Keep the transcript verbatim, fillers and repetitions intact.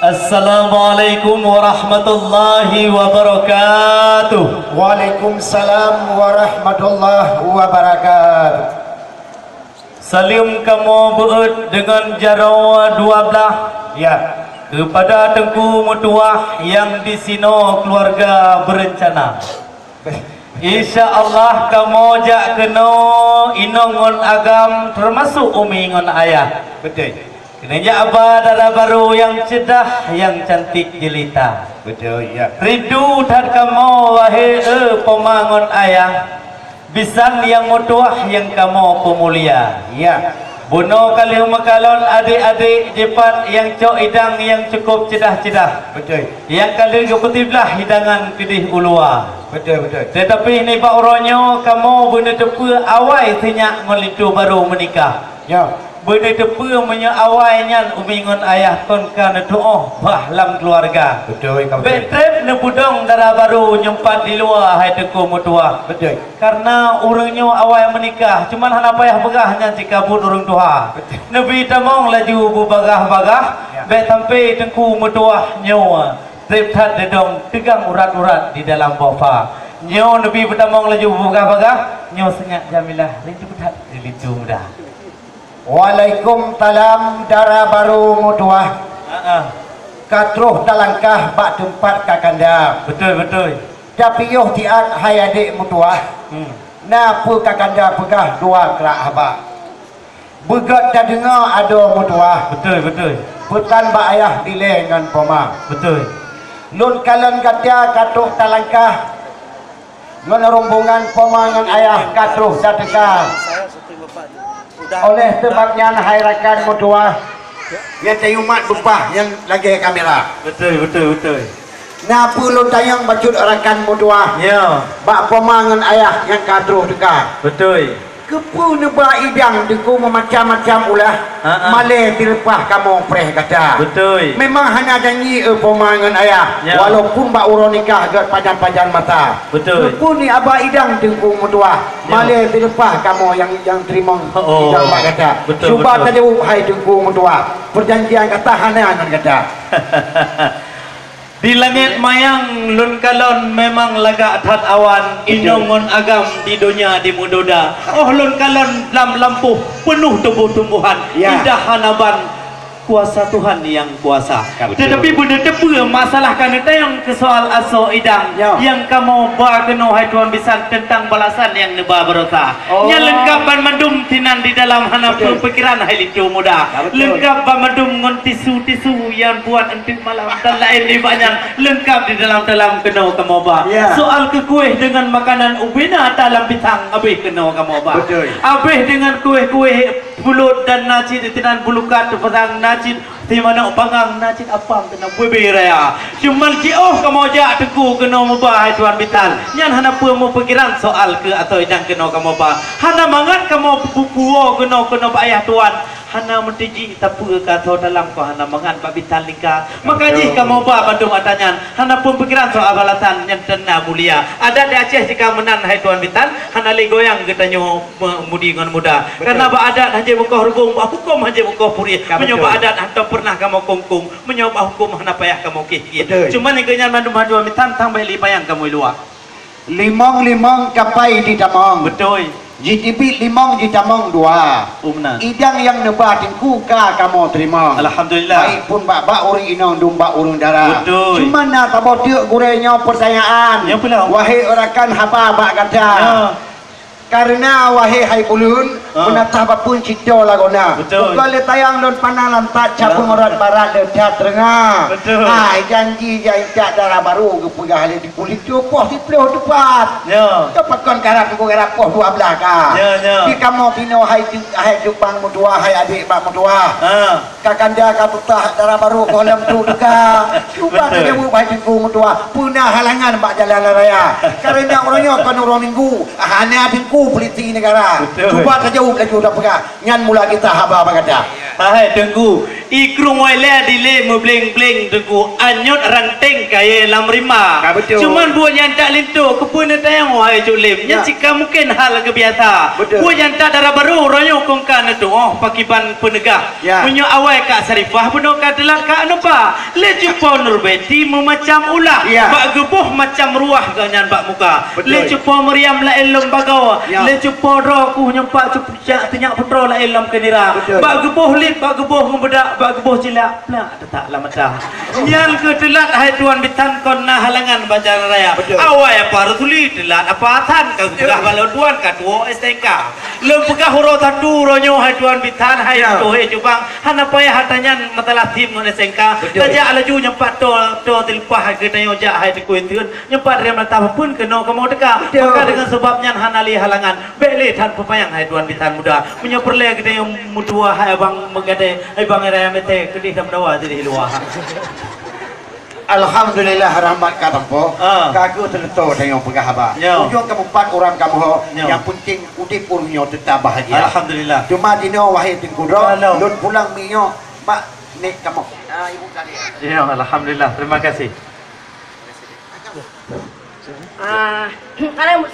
Assalamualaikum warahmatullahi wabarakatuh. Waalaikumsalam warahmatullahi wabarakatuh. Saleuem kamoe beuet deungon jaroe dua blaih, ya, keupada Teungku Meutuwah nyang disinoe keuluwarga beurencana. Insya Allah kamoe jak keunoe inong ngon agam, teumasok umi ngon ayah. Beutôi. Keuneuk jak ba dara barô nyang ceudah, nyang cantik jeulita. Beutôi, ya. Rindu that kamoe, wahé e poma ngon ayah, bisan nyang meutuwah nyang kamoe peumulia. Ya. Bunoe ka lheueh meukalon adék-adék jipat nyang cok idang nyang cukup ceudah-ceudah. Beutôi. Nyang ka lheueh geupeutiblah hidangan keudeh u luwa. Beutôi, beutôi. Teutapi nibak uroe nyoe kamoe beuneuteupeu awai sinyak ngon linto barô meunikah. Ya. Beuneuteupeu meunyoe awai nyan umi ngon ayah kon ka neutuoh bah lam keuluwarga. Beutôi, ka beutôi. Bék trép neupeudong dara barô nyumpat di luwa, hai Teungku Meutuwah. Beutôi. Kareuna ureuëng nyoe awai meunikah, cuman hana payah peugah nyan sikabut ureuëng tuha. Beutôi. Neubi tamong laju beubagah-bagah, ya, bék sampai Teungku Meutuwah nyoe trép that deudong teugang urat-urat di dalam boh pha. Nyoe neubi beutamong laju beubagah-bagah, nyoe sinyak Jamilah rindu that di linto muda. Waalaikumsalam, dara barô meutuwah. Ha ah. Ka troh talangkah bak teumpat kakanda. Beutôi, beutôi. Tapiôh siat hai adék meutuwah. Hmm. Na peue kakanda peugah dua krak haba. Beugét tadeungoe adoe meutuwah. Beutôi, beutôi. Peusan bak ayah dilée ngon poma. Beutôi. Lôn kalon gata ka troh talangkah ngon rombongan poma ngon ayah ka troh tateuka. Oleh seubab nyan, hai rakan meutuwah, nyang tayumat beupah nyang lagée kamera. Beutôi, beutôi, beutôi. Na peue lôn tanyong bacut rakan meutuwah? Ya. Bak poma ngon ayah nyang ka troh teuka. Beutôi. Keupeue neuba idang Teungku meumacam-macam ulah, ha ah, malée sileupah kamoe preh gata? Beutôi. Memang hana janji, e poma ngon ayah, ya, walaupun bak uroe nikah gét pajan-pajan masa. Beutôi. Keupeue neuba idang Teungku meutuwah, ya, malée sileupah kamoe nyang, nyang teurimong, oh, idang bak gata? Beutôi, cuba beutôi. Tajaweueb, hai Teungku meutuwah, peujanjian gata hana ngon gata. Di langét mayang lôn kalon memang lagak that awan, beutôi, inong ngon agam di donya dimeudoda. Óh lôn kalon lam lampôh peunoh tumboh-tumbohan, ya, indah hana ban, kuasa Tuhan nyang kuasa. Ka beutôi. Teutapi beuneuteupeu masalah ka neutanyong keu soal asoe idang, ya, nyang kamoe ba keunoe hai tuan bisan teuntang balasan nyang neuba baroesa. Oh. Nyan leungkab banmandum sinan di dalam hana, beutôi, peue pikiran hai linto muda. Ya, beutôi. Leungkab banmandum ngon tisu-tisu nyang buet eunteuk malam dan laén nibak nyan leungkab di dalam talam keunoe kamoe ba. Ya. Soal keu kueh deungon makanan ubena talam pisang abéh keunoe kamoe ba. Beutôi. Abéh deungon kueh-kueh pulot dan na cit sinan bulukat teupasang, na cit si manok panggang, na cit apam keunoe bubé raya. Cuman jiôh kamoe jak Teungku keunoe meuba hai tuan bisan. Nyan hana peue meupikiran soal keu asoe idang keunoe kamoe ba. Hana mangat kamoe pu-, puwoe keunoe, keunoe bak ayah tuan. Hana meuteujih sapeue keu asoe dalam keu hana mangat bak bisan lingka. Maka jih, beutôi, kamoe ba bandum atra nyan. Hana peue pikiran soal balasan nyang teuna mulia. Adat di Aceh jika meunan hai tuan bisan, hana lé goyang geutanyoe me-, mudi ngon muda. Beutôi. Karena bak adat hana jeuet beukoh reubong, bak huköm hana jeuet beukoh puréh. Ka, meunyoe, beutôi, bak adat hantom peureunah kamoe kong-kong, meunyoe bak huköm hana payah kamoe kieh-kieh. Beutôi. Cuma nyang keu nyan mandum hai tuan bisan sang bék lé panyang kamoe luwa. Limong-limong kapai jitamong. Beutôi. Jiteubiet limong jitamong dua. Oh, meunan. Idang nyang neuba Teungku ka kamoe teurimong. Alhamdulillah. Baik phon bak, bak ureuëng inong dum bak ureuëng dara. Beutôi. Cuma na saboh teuk gurée nyoe peutanyaan. Nyoe peue lom? Wahé rakan haba bak gata. Ya. Kareuna wahé hai buleuen, ha, meunatah bapeue cit lagoena. Beutôi. Bukon lé tayang lôn pandang lantak, ya, cabeueng urat barat leucah teungoh. Beutôi. Hai janji nyang intat dara barô geupeugah lé Teungku linto poh siplôh teupat. Ya. Ka pakon karab Teungku karab poh dua blaih ka. Ya, ya. Di kamoe sinoe hai ju-, hai jubang meutuwah, hai adék bak meutuwah. Ha. Kakanda ka tutah dara barô gohlom tu teuka. Cuba, beutôi, tajaweueb hai Teungku meutuwah, peue na halangan bak jalan raya. Kareuna uroe nyoe kon uroe Minggu, hana Teungku polisi neugara. Beutôi. Cuba tajaweueb laju tapeugah, nyan mula kisah haba bak gata. Hai Teungku, Ikrung wai lé dilé meubleng-bleng teungku, anyot ranteng kayée lam rima. Ka beutôi. Cuman buet nyang tak linto, keupeue neutanyong wahai Cut Lem? Nyan cit ka mungken hal keubiasa. Beutôi. Buet nyang tak dara barô, uroe nyoe kong ka neutuoh pakiban peuneugah. Ya. Meunyoe awai Kak Sarifah, bunoe ka teulat Kak Nupa. Lé cupo Nur Beti meumacam ulah. Ya. Bak geuboh macam ruah geuh nyan bak muka. Beutôi. Lé cupo Maryam laén lom bagoe. Ya. Lé cupo droe kuh nyumpak cup- Jak teunyak putroe laén lam keunira. Beutôi. Bak geuboh lip, bak geuboh meubeudak, bak geuboh cilak, plak teutak lam mata. Nyan keuh teulat hai Tuan Bitan kon na halangan bak jalan raya. Beutôi. Awai apa Rasuli teulat apa Hasan ka geupeugah bak lôn Tuan ka tuwoe S T N K. Lôn peugah uroe satu uroe nyoe hai Tuan Bitan hai Tutoe Cubang. Hana payah ata nyan masalah sim ngon S T N K. Beutôi. Tajak laju nyang pat toe, toe teuleupah geutanyoe jak hai Teungku Inteuen. Nyoe pat rhom ata peue keunoe kamoe teuka. Beutôi. Maka deungon sabab nyan hana lé halangan. Bék lé that peupanyang hai Tuan Bitan Muda. Meunyoe peureulée geutanyoe meutuwa hai abang meugadée, hai bang raya meuté keudeh dan meudawa di luwa. Alhamdulillah rahmat ka tampo. Ah. Ka geuh teuleutô tanyoe peugah haba. Nyo. Ujong ka meupat urang ka meuho. Nyo. Nyang peunteng udeb ureuëng nyoe teutab bahagia. Alhamdulillah. Cuma dinoe wahai Teungku Dro, lôn pulang minyoe bak nek kamoe. Ah, ibu kali. Ya, alhamdulillah. Terima kasih. Ah, kalau